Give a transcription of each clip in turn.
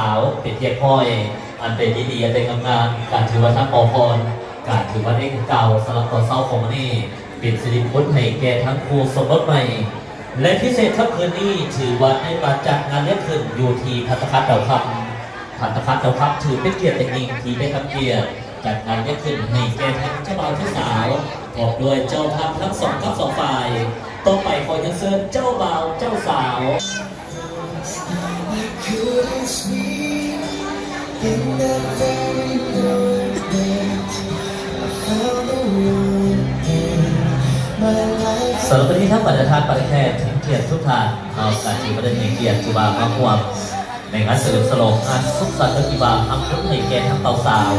ຂາວເປັນພຽງພ້ອຍອັນໃດດີໆ ອັນໃດງາມໆ ກະຖືວ່າທັງຂໍພອນ ກະຖືວ່າໄດ້ກ່າວສຳລັບຕອນເຊົ້າຂອງມື້ນີ້ ເປັນສິລິມຸງຄຸນໃຫ້ແກ່ທັງຄູ່ສົມລົດໃໝ່ ແລະ ພິເສດຄ່ຳຄືນນີ້ ຖືວ່າໄດ້ມາຈັດງານລ້ຽງຂຶ້ນຢູ່ທີ່ພັດຕາຄານດາວຄຳ. ພັດຕາຄານດາວຄຳຖືເປັນກຽດຢ່າງຍິ່ງທີ່ໄດ້ຮັບກຽດຈັດງານລ້ຽງຂຶ້ນໃຫ້ແກ່ທັງເຈົ້າບ່າວເຈົ້າສາວ ພ້ອມດ້ວຍເຈົ້າພາບທັງສອງ ທັງສອງຝ່າຍ. ຕໍ່ໄປຂໍຮຽນເຊີນເຈົ້າບ່າວເຈົ້າສາວ. ສຳລັບວັນນີ້ ທາງບັນດາທ່ານ ບັນດາແຂກທີ່ເປັນກຽດທຸກທ່ານ ເຮົາກະຖືວ່າໄດ້ໃຫ້ກຽດທີ່ວ່າມາຮ່ວມໃນງານສະເຫຼີມສະຫຼອງງານສຸກສັນເລີກວິວາຮຳບຸນໃຫ້ແກ່ທັງບ່າວສາວ.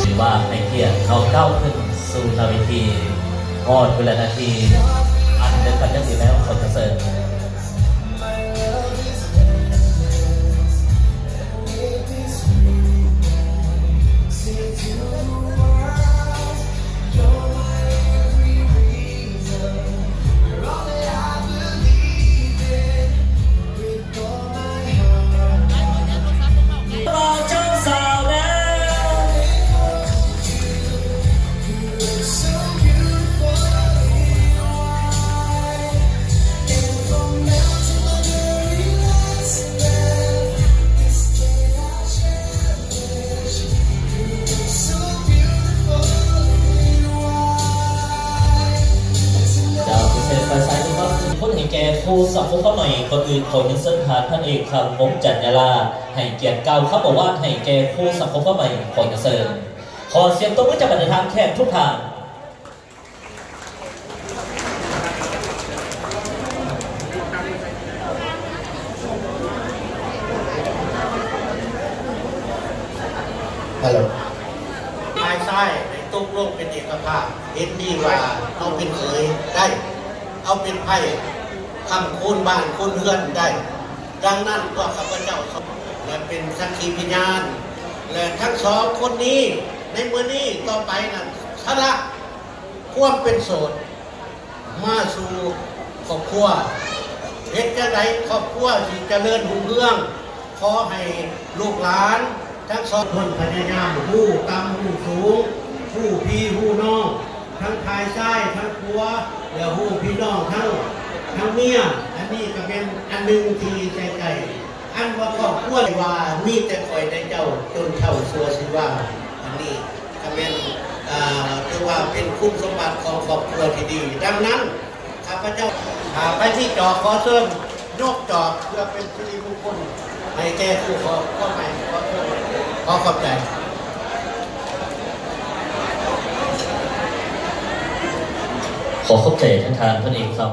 ຖືວ່າໃຫ້ກຽດເຮົາກ້າວຂຶ້ນສູ່ໜ້າເວທີ ຮອດວິລານາທີອັນເປັນປະຈຳຢູ່ແລ້ວ ຂໍຈະເຊີນ ເຈົ້າ ພິເສດໄປໃສນີ້ ມອບເປັນຜົນໃຫ້ແກ່ຄູ່ສັງຄົມຄວາມໃໝ່. ກ່ອນອື່ນ ຂໍຮຽນເຊີນທ່ານ ພັນເອກ ຄຳວົງ ຈັນຍາລາດ ໃຫ້ກຽດກ່າວຄຳປະຫວັດໃຫ້ແກ່ຄູ່ສັງຄົມຄວາມໃໝ່. ຂໍຮຽນເຊີນ ຂໍສຽງຕົບມືຈາກບັນດາທ່ານແຂກທຸກທ່ານ. ຮາໂລ ຝ່າຍຊາຍໄດ້ຕົກລົງເປັນເອກະພາບ ເຫັນດີວ່າເອົາເປັນເຂີຍໄດ້ ເອົາເປັນໃພ້ຄ້ຳຄູນບ້ານຄູນເຮືອນໄດ້. ດັ່ງນັ້ນ ພວກຂ້າພະເຈົ້າ ແລະ ເປັນສັກຂີພະຍານ ແລະ ທັງສອງຄົນນີ້ ໃນມື້ນີ້ຕໍ່ໄປນັ້ນ ສະຫຼະຄວາມເປັນໂສດ ມາສູ່ຄອບຄົວ. ເຮັດຈັ່ງໃດຄອບຄົວຊິຈະເລີນຮຸ່ງເຮືອງ? ຂໍໃຫ້ລູກຫຼານທັງສອງຄົນພະຍາຍາມຮູ້ຕ່ຳຮູ້ສູງ, ຮູ້ພີ່ຮູ້ນ້ອງ ທັງຝ່າຍຊາຍທັງຜົວ ແລະ ຮູ້ພີ່ນ້ອງທັງ ທັງເມຍ. ອັນນີ້ກໍແມ່ນອັນໜຶ່ງທີ່ໃສ່ໃຈ. ອັນວ່າຄອບຄົວວ່າມີແຕ່ຂ້ອຍແຕ່ເຈົ້າຈົນເຖົ້າຊົ່ວຊີວາ, ອັນນີ້ກໍແມ່ນ ອ່າ ຖືວ່າເປັນຄຸນສົມບັດຂອງຄອບຄົວທີ່ດີ. ດັ່ງນັ້ນ ຂ້າພະເຈົ້າ ຖ້າໃຜມີຈອກ ຂໍເຊີນຍົກຈອກ ເພື່ອເປັນສິລິມຸງຄຸນໃຫ້ແກ່ຄູ່ຄອບຄົວໃໝ່. ຂໍເຊີນ ຂໍຂອບໃຈ. ຂໍຂອບໃຈທ່ານ ທ່ານເອກຄຳ.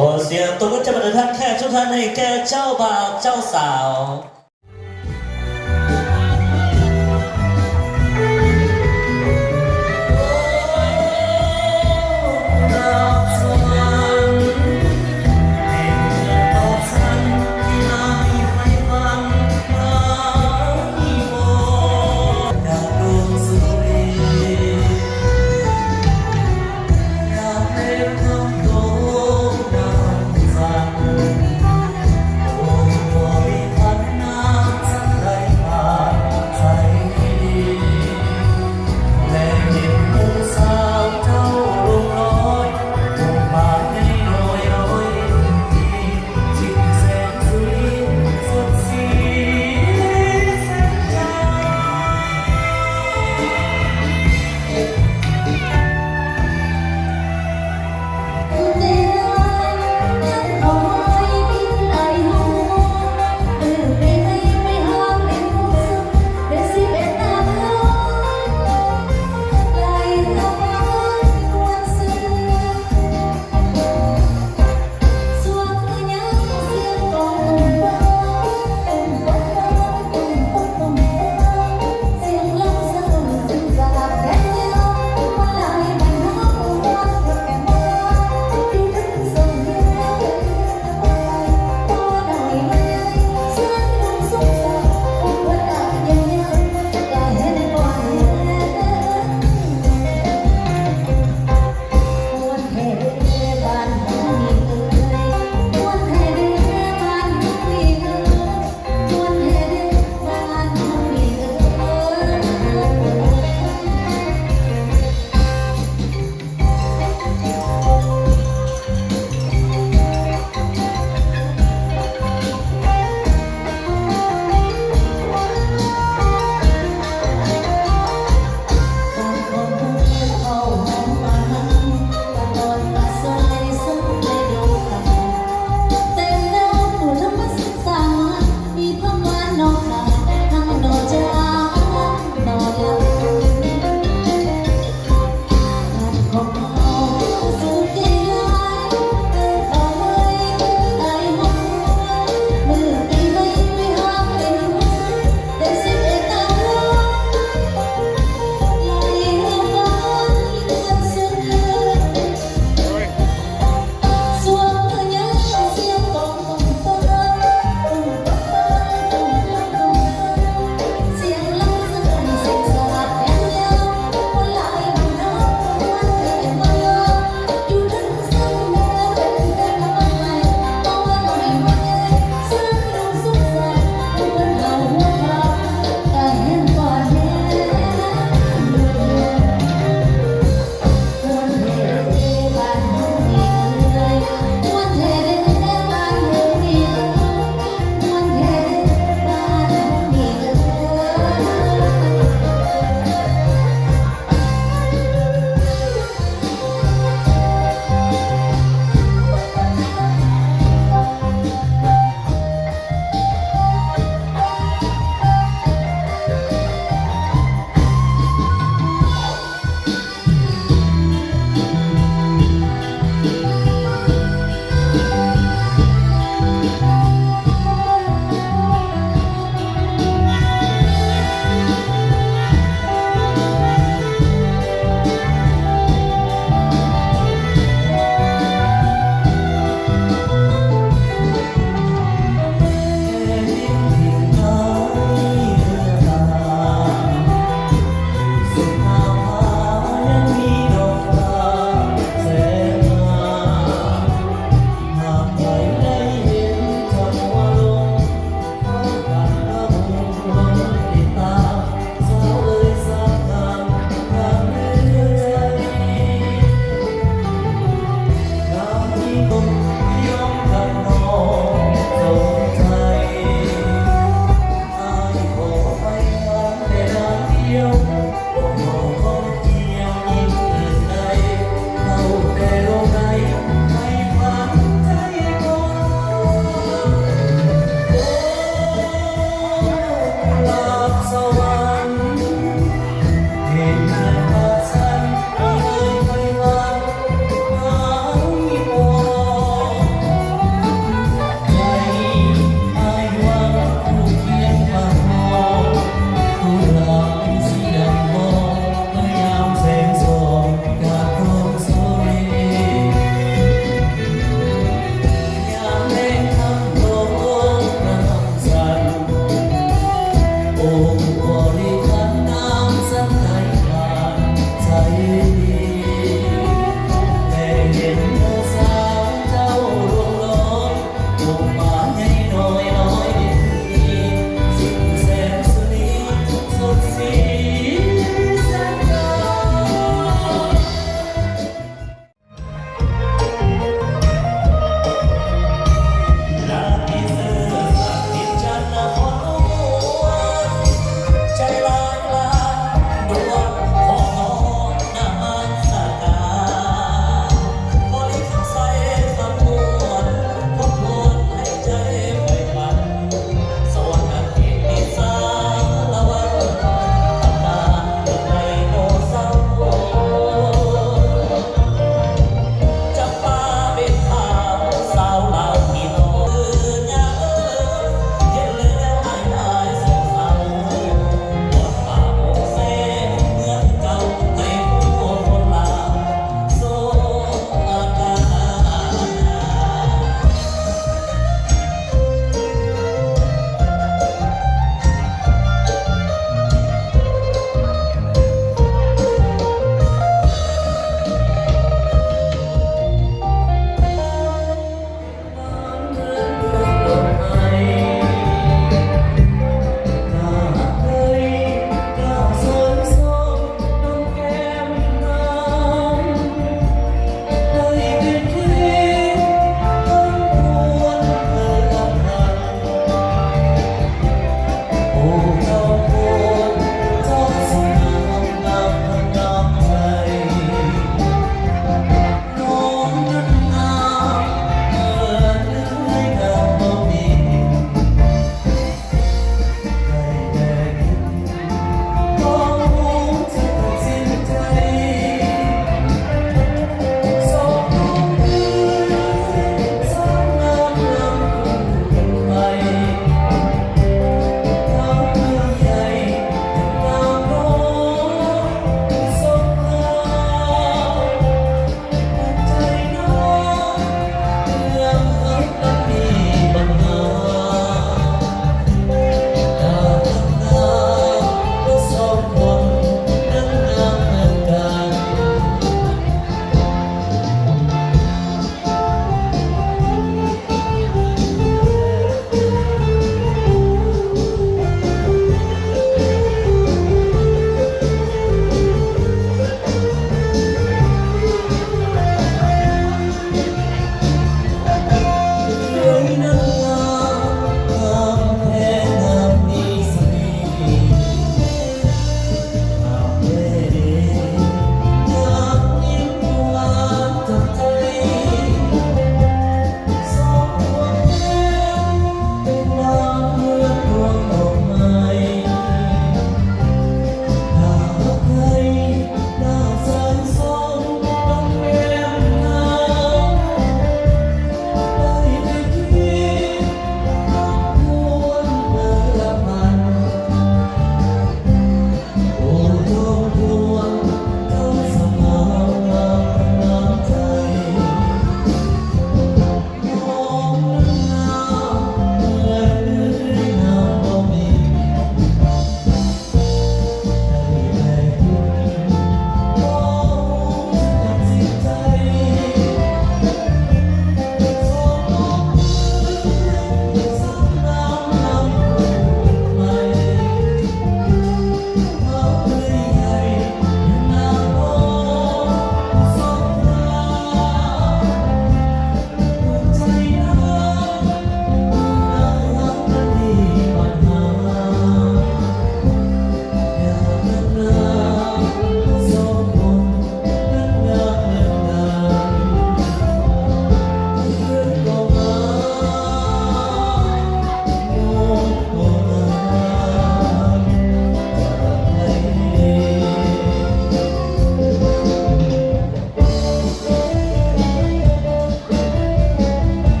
ຂໍສຽງຕົບມືຈາກບັນດາທ່ານແຂກທຸກທ່ານໃຫ້ແກ່ເຈົ້າບ່າວເຈົ້າສາວ.